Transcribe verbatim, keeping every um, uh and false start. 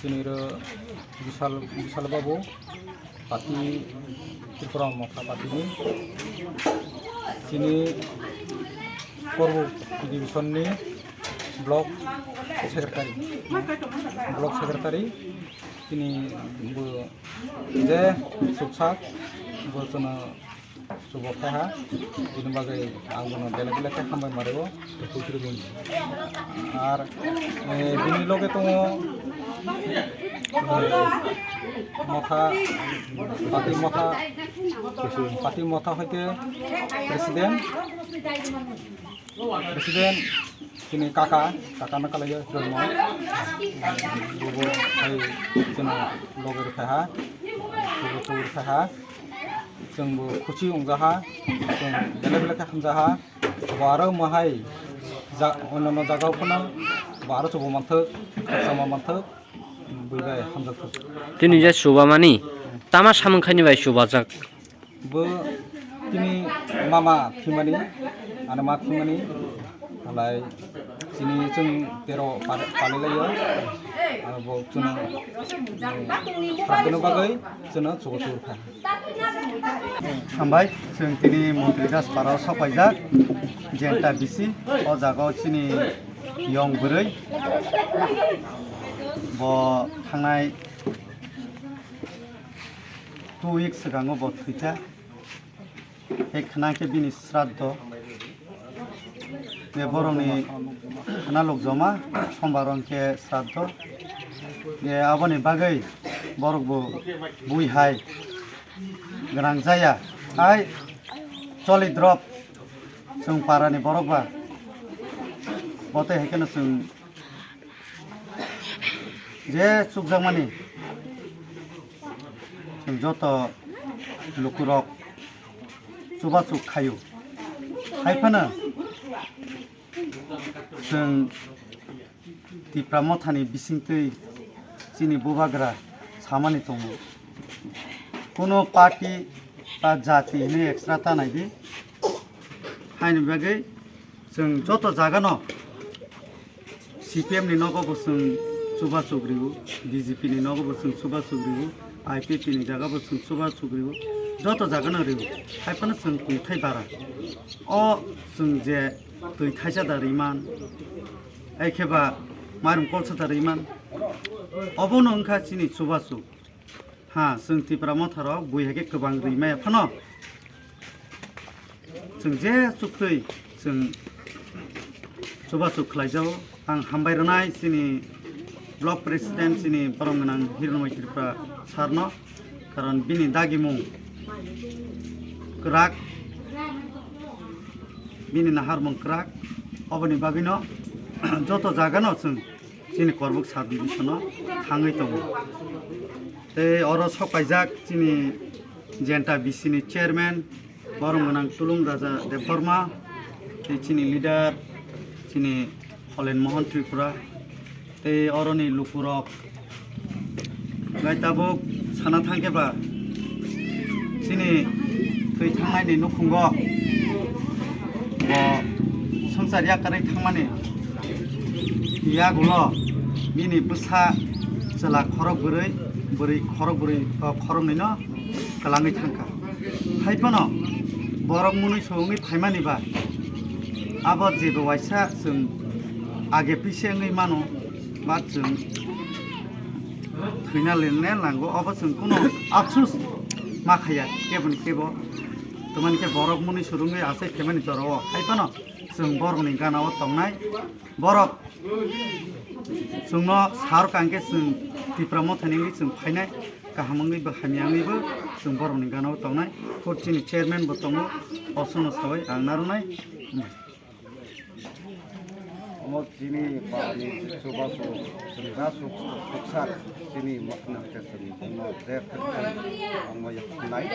Chini ro Bisal, Bisal Babu, party Tripura Motha party ni, chini Korbu division ni block secretary, block secretary, chini bo je suksak, bo chwngno Chubo khe ha, bini bagwi ang bono belai belai khe hambai ma rwo. Ar, eh, bini loge tongo, eh, Motha, Pati Motha, Pati Motha hoite president. President, chini kaka, kaka no kalaiyo, Hiroima. Bobo hai chini loge rwkha ha, chubo chubo rwkha ha. Chwngbo khuchi wngjaha, chwng belai belai khe hamjaha. Bo aro mohai ja-, onno jaga o phano bo aro chubo manthok, sama manthok, bui bai hamjakthok. Tini je chubamani, tama samung khaini bai chubajak? Bo tini mama thwimani, ano ma thwimani, halai chini chwng tero pal-, palilaio, abo chwngno, eh, sabdeno bagwi chwngno chugo chugo kha. Hambai, chwng tini Montri Das para o sok paijak, Jenta bisi, o jaga o chini yong bwrwi, bo thangnai two weeks swkango bo thwikha. Hai khna khe bini sraddho. Be borokni khna lok joma, sombar hwnkhe sraddho. Be aboni bagwi borok bo bui hai gwnang jaya. Hai choli drop chwng parani borok ba. Bo tei hai kheno chwng je chukjakmani, chwng joto lukurok chubachuk khaio. Hai phano chwng Tipra Mothani bisingtwi chini bubagra samani tongo. Kuno party ba jati hinwi extra ta naidi. Haini bagwi chwng joto jagano C P M ni nogo bo chwng chubachuk rio, B J P ni nogo bo chwng chubachuk rio, I P P ni jaga bo chwng chubachuk rio, joto jagano rio. Hai phano chwng twi thai bara. O chwng je twi thaisa da riman, ai khe ba mairum kolsa da riman, obono wngkha chini chubachuk. Ha, chwng Tipra Motha rok bui hai khe kwbang rwi maya phano. Chwng je chuktwi chwng chubachuk khlai jao. Ang hambai rwnai chini block president chini borom gwnang Hiranmoy Tripura sir no. Karon bini dagimung kwrak, bini naharmung kwrak. Oboni bagwino joto jagano chwng chini Korbuk sub division o thangwi tongo. Tei oro sok paijak chini Jenta B C ni chairman, borom gwnang Tulung Raja Debbarma, tei chini leader, chini Holen Mohan Tripura, tei oroni lukurok. Gai tabuk sana thangkhe ba, chini twi thangnaini nukhungo bo swngchar yakarwi thangmani yagulo bini bwsa chwla khorok bwrwi, bwrwi khorok bwrwi, o khoroknwino kwlangwi thangkha. Hai phano borok mwnwi so wngwi phaimani ba abo jebo waisa chwng age pise wngwi mano ba chwng thwina lene nango, obo chwng kuno afsus ma khaiya keboni kebo. Tamani khe borok mwnwi so wngwi achai phaimani jorao hai phano chwng borokni gana o tongnai. Borok chwngno sar kang khe chwng Tipra Mothani wngwi chwng phainai, kaham wngwi bo hamya wngwi bo chwng borokni gana o tongnai. Kok chini chairman bo tongo, osono sawi ang narwnai. Omo chini pani chubachu, chini rasuk suksak, chini makna khe chini omo je khe omo yaknai.